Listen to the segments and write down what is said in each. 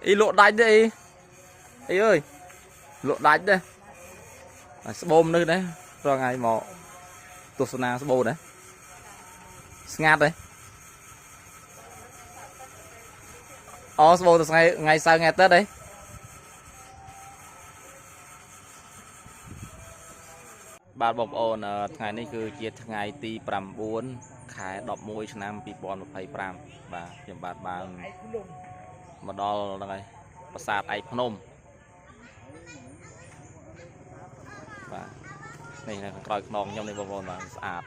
អ៊ីលក់ដាច់ទេអ៊ីអ៊ីអើយលក់ដាច់ទេហើយស្បូមនេះដែររាល់ថ្ងៃមកទស្សនាស្បូនដែរស្ងាត់ទេអូស្បូនទៅថ្ងៃថ្ងៃសៅរ៍ថ្ងៃអាទិត្យទេបាទបងប្អូនថ្ងៃនេះគឺជាថ្ងៃទី9ខែ11ឆ្នាំ2025បាទខ្ញុំបាទបានមកដល់ហ្នឹងហើយប្រាសាទឯកភ្នំបាទនេះនៅខាងក្រោយខ្នងខ្ញុំនេះបងប្អូនបាទស្អាត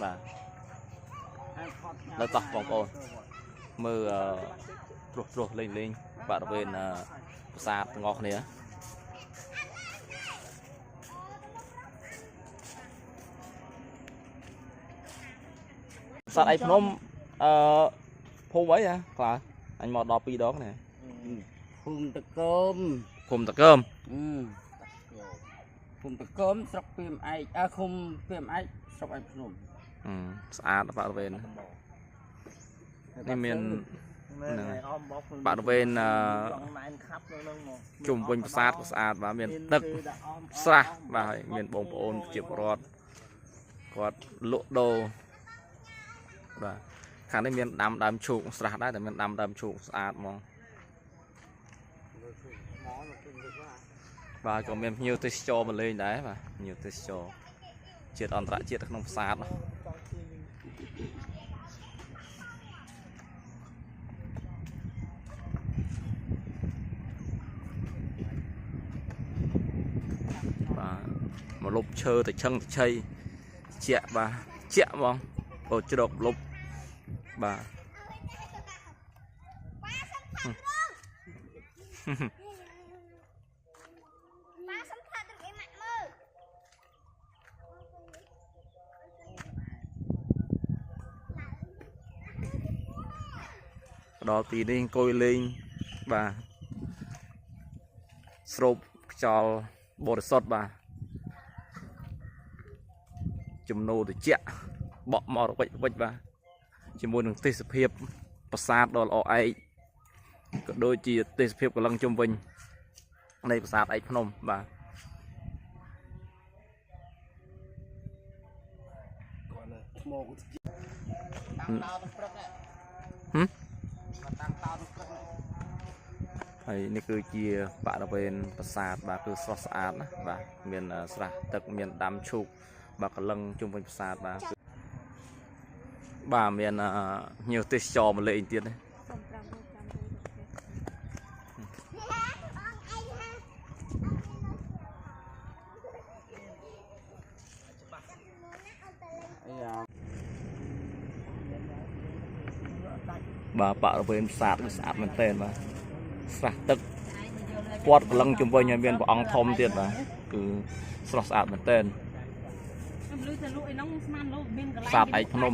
បាទនៅតោះបងប្អូនមើលត្រួសត្រាសលេងលេងបរិវេណប្រាសាទទាំងអស់គ្នាប្រាសាទឯកភ្នំអឺភូមិអីហ៎ខ្លះអញមកដល់2ដងនេះ ភូមិតកូម ភូមិតកើម ភូមិតកូមស្រុកពីមឯកអើឃុំពីមឯកស្រុកឯកភ្នំ ស្អាតបរិវេណនេះមានបរិវេណជុំវិញប្រាសាទក៏ស្អាតបាទមានទឹកស្រះបាទហើយមានបងប្អូនប្រជាពលរដ្ឋគាត់លក់ដូរបាទខាងនេះមានដាំដើមឈូកស្រះដែរតែមានដាំដើមឈូកស្អាតហ្មងបាទក៏មានភ្ញៀវទេសចរមកលេងដែរបាទភ្ញៀវទេសចរជាតិអន្តរជាតិក្នុងប្រាសាទបាទមកលុបឈើទៅឆឹងទៅឆៃជាក់បាទជាក់ហ្មងអូជ្រកលុបបាទដល់ទីនេះអង្គុយលេងបាទស្រូបខ្យល់បរិសុទ្ធបាទជំនោរត្រជាក់បក់មករវិចរវិចបាទជាមួយនឹងទេសភាពប្រាសាទដ៏ល្អឯកក៏ដូចជាទេសភាពកលឹងជុំវិញនៃប្រាសាទឯកភ្នំបាទ តាំងតោទាំងព្រឹកតាំងតោទាំងព្រឹក ហើយនេះគឺជាបរិវេណប្រាសាទបាទគឺស្រស់ស្អាតណាបាទមានស្រះទឹកមានដាំឈូកបាទកលឹងជុំវិញប្រាសាទបាទបាទមានភ្ញៀវទេសចរមកលេងទៀតណាបាទបរិវេណប្រាសាទគឺស្អាតមែនទែនបាទស្រះទឹកព័ទ្ធកលឹងជុំវិញហើយមានព្រះអង្គធំទៀតបាទគឺស្រស់ស្អាតមែនទែន ខ្ញុំឮថាលក់អីហ្នឹងស្មានលោកមានកន្លែង ប្រាសាទឯកភ្នំ